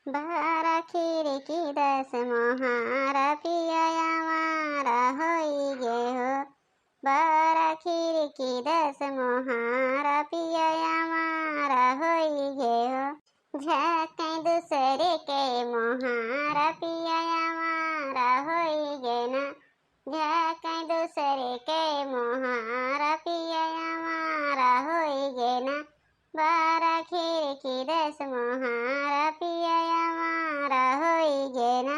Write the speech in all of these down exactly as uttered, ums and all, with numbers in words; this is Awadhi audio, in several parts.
बारह खिड़की दस मोहारा पिया आवारा होई गे हो। बारह खिड़की दस मोहारा पिया आवारा होई गे हो। झाँके दूसरे के मोहारा पिया आवारा होई गे ना। झाँके दूसरे के मोहारा पिया आवारा होई गे ना। बारह खिड़की दस मोहारा पिया आवारा होई गे ना।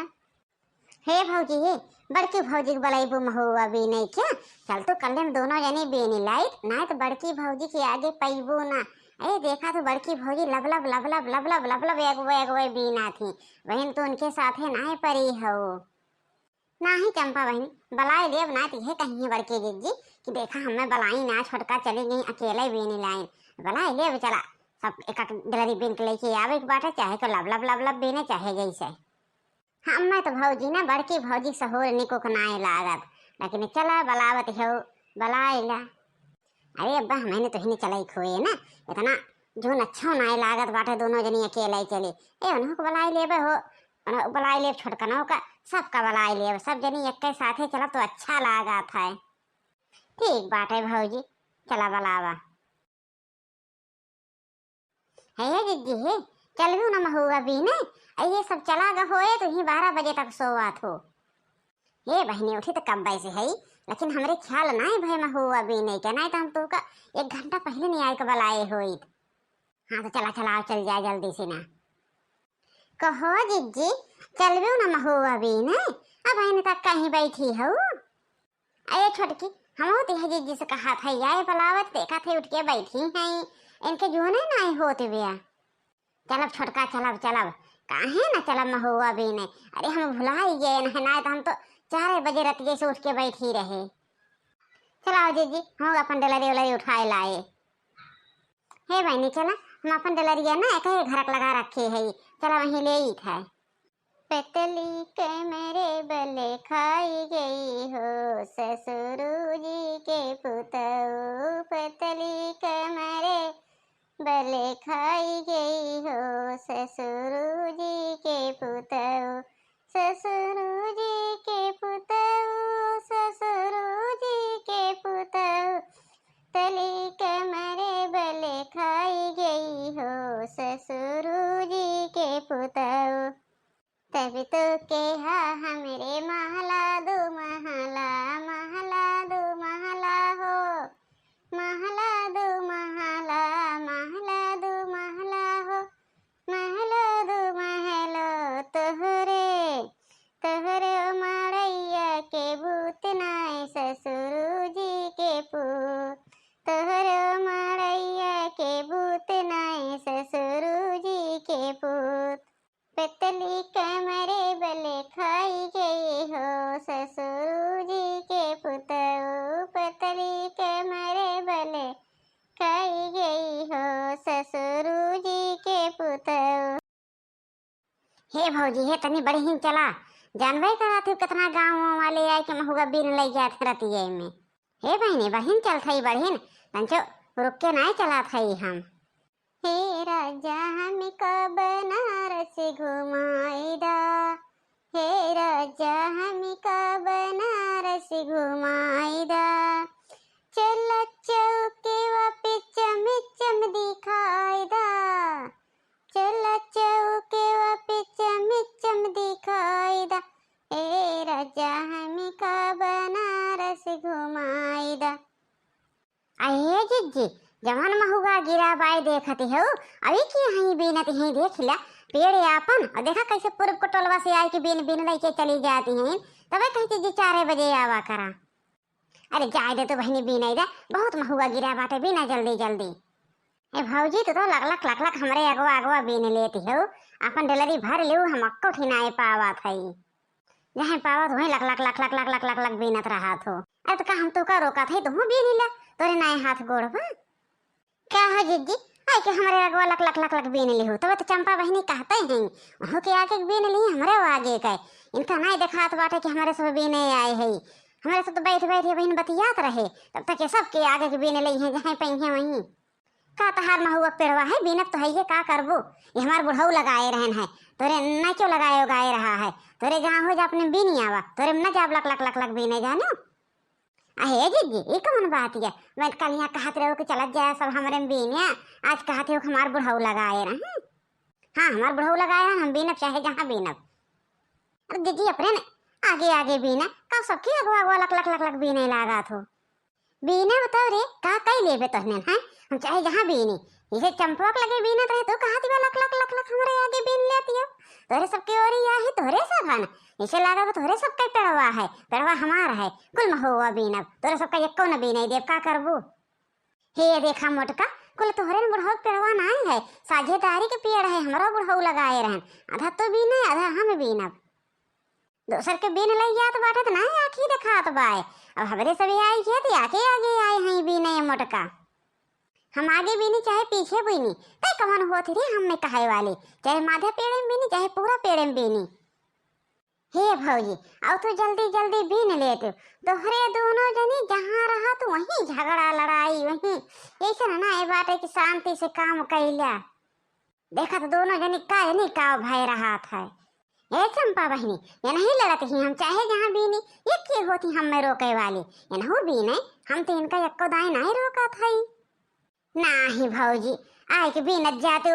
हे भौजी, हे बड़की भौजी के बलैबू महुआ बीने क्या? चल तो कल्ले में दोनों जनी बीनी लाइत, नाहीं तो बड़की भौजी के आगे पैबू ना। ए देखा तो बड़की भौजी लब लब लब लब लब लब लब लब एगो एगो बीना थी। बहिन, तू उनके साथे नाहीं परी हो। नाहीं चंपा बहिनी, बलाए लेब ना, तिहे कहीं है बड़की जिज्जी कि देखा हमें बलाई ना, छोटका चली गई अकेले बीनी लाइन। बलाए लेब, चला सब एक एक डलरी बीन के लेके आवे के बाटे, चाहे के लब लब लब लब बीने, चाहे जैसे। हमें तो भौजी ना बड़की भौजी सहूर निकुक नाय लागत, लेकिन चला बलावत हो, बलाइला। अरे अब्बा, हमें तो ही नहीं चलाई खोए ना, इतना जोन अच्छा नाय लागत बाटे, दोनों जनी अकेले चली। ए उन्हों को बलाई लेबे हो, उन्हों बलाई लेब छोटकनों का, सबका बलाई लेब, सब जनी एक साथे चलब तो अच्छा लागत है। ठीक बाटे भौजी, चला बलावा। हे जिज्जी हे, चलबू ना महुआ बीने? अ ये सब चला ग होए तो ही बारह बजे तक सोवत हो। हे बहिनी, उठी तो कब्बे से हई, लेकिन हमरे ख्याल नाय भय महुआ बीने के, नाय तो हम तोका एक घंटा पहले नहीं आए के बलाए होइत। हाँ तो चला चला, चल जाए जल्दी से ना। कहो जिज्जी, चलबू ना महुआ बीने? अब बहिनी तक कहीं बैठी हऊ। अरे छोटकी, हमहू तो यह जिज्जी से कहा था, आए बलावत, देखा थे उठ के बैठी हैं, इनके जुहने नाय होत बिया। चलब छोटका, चलब, चलब, काहे ना चलब महुआ बीने? अरे हम भुला ही गए ना, नाय तो हम तो चार बजे रतिये से उठ के बैठी रहे। चलाओ जिज्जी, हम अपन डलरी उलरी उठाए लाए। हे बहिनी, चला हम अपन डलरिया ना एक ही घरक लगा रखे है, चला वहीं ले ईत है। पतली कमरे बल खाई गई हो ससुरु जी के पुतऊ, पतली कमरे बल खाई गई हो ससुरु जी के पुतऊ, ससुरु जी के पुतऊ, ससुरु जी के पुतऊ, पतली कमरे बल खाई गई हो ससुरु जी के पुतऊ। तब तो केहा हमरे महला दू महला, महला दू महला हो, महला दू महला, महला दू महला हो, महलो दू महलो तोहरे, तोहरे ओ मड़ैया के बूत नाय ससुरु जी के पूत, तोहरे ओ मड़ैया के बूत नाय ससुरु जी के पूत। पतली कमरे बल खाई गई हो ससुरु जी के पुतऊ, पतली कमरे बल खाई गई हो ससुरु जी के पुतऊ। हे भौजी, हे तनी बढ़िन चला, जानबे करत हो कितना गाँव वाले आए के महुआ बीन ले जात हैं रतिये में। हे बहिनी, बढ़िन चलत हई बढ़िन, तंचो रुक के नाय चलत हई हम। हे राजा हमका बनारस घुमाई दा, हे राजा हमका बनारस घुमाई दा, चल चौकेवा पे चम चम दिखाई दा, चल चौकेवा पे चम चम दिखाई दा, ए राजा हमका बनारस घुमाई दा। अहे जिज्जी, जवन महुआ गिरा बाय देखत हो, अभी की हई बीनत हई, देख ला पेड़ आपन, और देखा कैसे पूरब को टोलवा से आए के बीन बीन लेके चली जाती हैं, तबे कही जिज्जी चार बजे आवा करा। अरे जाए दे तो बहिनी, बीने दे, बहुत महुआ गिरा बाटे, बीना जल्दी जल्दी। ए भौजी, तू तो लक लक लक लक हमरे अगवा अगवा बीन लेती हो, अपन डलरी भर लियो, हम अक्को ठिनाए पावत हई। जहाँ पावत वहीं लक लक लक लक लक लक लक लक बीनत रहत हो। अरे तो का हम तो का रोकत हई, तुहू बीनी ला, तोरे नाए हाथ गोड़ बा। का हो जिज्जी, आए के हमरे अगवा लक लक लक लक बीन लिहू, तब तो चंपा बहिनी कहते हैं, वहू के आगे के बीन ली, हमरे आगे के। इनका नाई देखात बाटे कि हमरे सब बीने आए है, हमरे सब तो बैठ बैठ के बहिन बतियात रहे, तब तक के सबके आगे के बीन ली हैं, जहाँ पइहे वहीं। का तहार महुआ पेड़वा है, बीनब तो है, ये का करबू? ये हमार बुढ़ऊ लगाए रहन है, तोरे ना क्यों लगाए उगाए रहा है, तोरे जहाँ हो जा अपने बीनी आवा, तोरे में ना जाब लक लक लक लक बीने जानो। अहे जीजी, ई कौन बात है? मैं कल यहाँ कहत रहो कि चलत जाए सब हमरे में बीने, आज कहत हो कि हमार बुढ़ऊ लगाए रहन। हाँ, हमार बुढ़ऊ लगाए रहन, हम बीनब चाहे जहाँ बीनब। अरे जीजी, अपने न आगे आगे बीना, का सबके अगवा अगवा लक लक लक लक बीने लागत हो? बीनब तो रे, का कई लेबे तोहने, हैं? हम चाहे जहाँ बीनी, इसे चंपवा के लगे बीनत रहे, तो कहा दिवा लक लक लक लक हमरे आगे बीन लेती हो। तोहरे सबके ओरी आही, तोहरे सब है ना, इसे लागा कि तोहरे सबके पेड़वा है, पेड़वा हमार है, कुल महुआ बीनब, तोहरे सबका एको न बीने देब, का करबू? हे देखा मोटका, कुल तोहरे न बुढ़ऊ के पेड़वा नाई है, साझेदारी के पेड़ है, हमरो बुढ़ऊ लगाए रहन, आधा तो बीने, आधा हम बीनब। दोसर के बीन लई जात बाटे त नाई आँखी देखात बाय। अब हमरे सभी आई खेत आके आगे आए हैं बीने मोटका। हम आगे बीनी चाहे पीछे बीनी, तय कवन होत रे हम में कहे वाली, चाहे माधे पेड़े में बीनी चाहे पूरा पेड़े में बीनी। हे भौजी, अब तू जल्दी जल्दी बीन ले तू, तोहरे दोनों जनी जहाँ रहा तू वहीं झगड़ा लड़ाई वहीं, ऐसे ना ए बाटे कि शांति से काम कैला। देखत दोनों जनी का जनी का भय रहत है। ए चंपा बहिनी, ये नहीं लड़त ही हम चाहे जहाँ बीनी, ये के होती हम में रोके वाली? ये नहीं बीने, हम तो इनका यक्को दाई नहीं रोकत हई। नाही भौजी, आए के बीनत जा तू।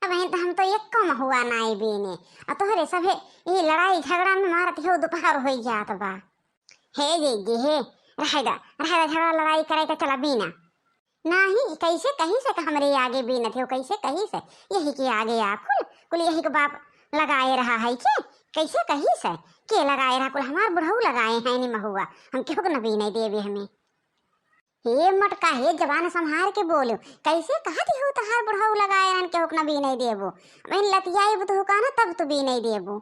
अब तो हम तो यक्को महुआ नहीं बीने, और तोहरे सभे ये लड़ाई झगड़ा में मारत हो दोपहर हो जात बा। हे जीजी हे, रह दा, रह दा झगड़ा लड़ाई करे के, चला बीना। नाही, कैसे कहीं से हमरे आगे बीनत हो, कैसे कहीं से? यही के आगे आ कुल, कुल यही के बाप लगाए रहा है के? कैसे कहीं से? के लगाए रहा? कुल हमार बुढ़ऊ लगाए हैं नी महुआ, हम केहू के न बीने देवे हमें। हे मटका, हे जबान संभार के बोलो, कैसे कहत हो तहार बुढ़ऊ लगाए हैं केहू के न बीने देबो? अब इन लतियाई बुतहु का ना तब तो बीने देबो।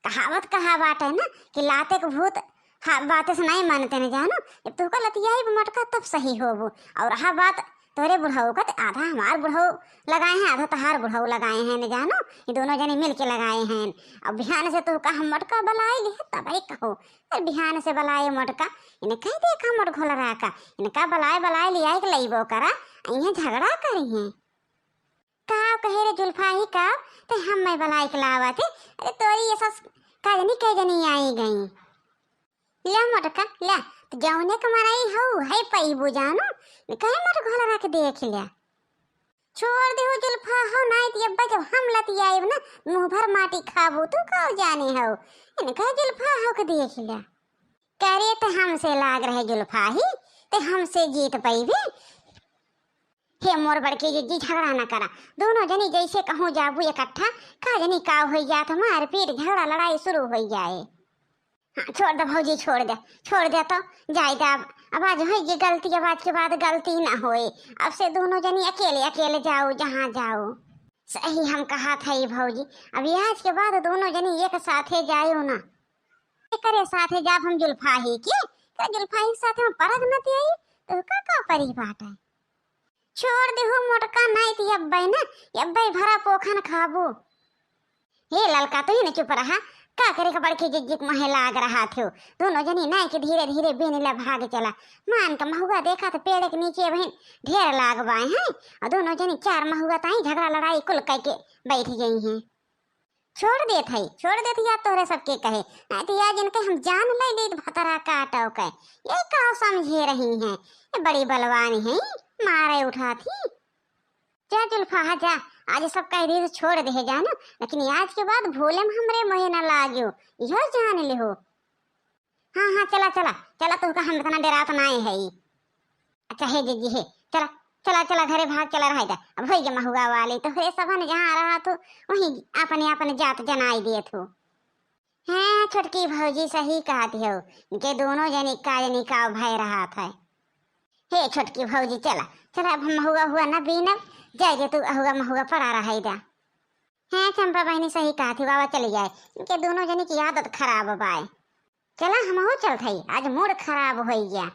कहावत कहा बाटे ना कि लाते के भूत हा, बातें से नहीं मानते न जानो। जब तुहका लतियाई मटका तब सही होबू। और रहा बात तोरे बुढ़ऊ का, त आधा हमार बुढ़ऊ लगाए हैं, आधा तहार बुढ़ऊ लगाए हैं न जानो। ये दोनों जने मिल के लगाए हैं। अब बिहान से तुहका हम मटका बलाए लिए तब ही कहो। फिर बिहान से बलाए मटका, इन्हें कह दे का मट घोल रहा का, इनका बलाए बलाए लियाए के लईबो करा, इन्हें झगड़ा करी हैं। का कहे रे जुल्फा ही का, ते हम मैं बलाई के लावत है। अरे तोरी ये सस का जनी कै जनी आई गई। ले मोटका, ले, तो जौने के मराई हो, है पईबू जानो, कहे मोट घोला रख देख ले। छोड़ दे हो जुल्फा हो, नाई त अब्बा जब हम लतियाइब ना, मुँह भर माटी खाबू, तू का जाने हो। इनका जुल्फा हो के देख ले। करे ते हमसे लाग रहे जुल्फा ही, ते हमसे जीत पईबे। हे मोर बड़की जिज्जी, झगड़ा न करा। दोनों जनी जैसे कहूँ जाबू इकट्ठा, का जनी का होई जात, मारपीट, झगड़ा, लड़ाई शुरू होई जाए। हाँ, छोड़ दे भौजी, छोड़ दे, छोड़ दे तो, जाए दे अब। अब आज होई गई गलती, अब आज के बाद गलती ना होए। अब से दोनों जनी अकेले, अकेले जाओ, जहाँ जाओ। सही हम कहा था ये भौजी, अब आज के बाद दोनों जनी एक साथे जायो ना। एकरे साथे जाब हम जुल्फाही के, का जुल्फाही के साथे हम परग न तियाई, तो का का परी बाटे? छोड़ देहु मोटका, नाई त अब्बे न, अब्बे भरा पोखन खाबू। हे ललका, तू ही न चुप रहा, का करे का बड़की जिज्जी के मुँहे लाग रहा थियो। दोनों जनी नाई के धीरे धीरे बीन ला भाग चला। मान के महुआ देखा त पेड़ के नीचे बहिन ढेर लाग बाए हैं, और दोनों जनी चार महुआ ताई झगड़ा लड़ाई कुल कई के बैठ गई हैं। छोड़ देत हई, छोड़ देत या तोहरे सबके कहे, नाई त या जिनके हम जान ले लेत भतरा काटो के। ये का समझे रही हैं, ये बड़ी बलवान है, मारे उठा थी। जा जुल्फा, हाँ जा, आज सब कह दी छोड़ दे जानो, लेकिन आज के बाद भोले में हमरे मोहे न लाग्यो, यो जान लिहो। हाँ, हाँ, चला, चला, चला, तोहका हम इतना डरात नाई है। अच्छा, हे जिज्जी, हे, चला, चला, चला, घरे भाग चला रहा जा। अब होई गे महुआ वाली, तोहरे सबन जहाँ रहा तू, वहीं अपने, अपने जात जनाई दिए तू। हैं, छोटकी भौजी सही कहत हो, इनके दोनों जनी का जनी का भय रहा था। हे छोटकी भौजी, चला, चला, अब हम महुआ हुआ न बीनब, जाए दे तू, हुआ महुआ पड़ा रहा जा। हैं, चंपा बहिनी सही कहत हो, बाबा चली जाए, इनके दोनों जनी की आदत खराब बाए। चला, हमहू चलत हई, आज मूड खराब होई गया।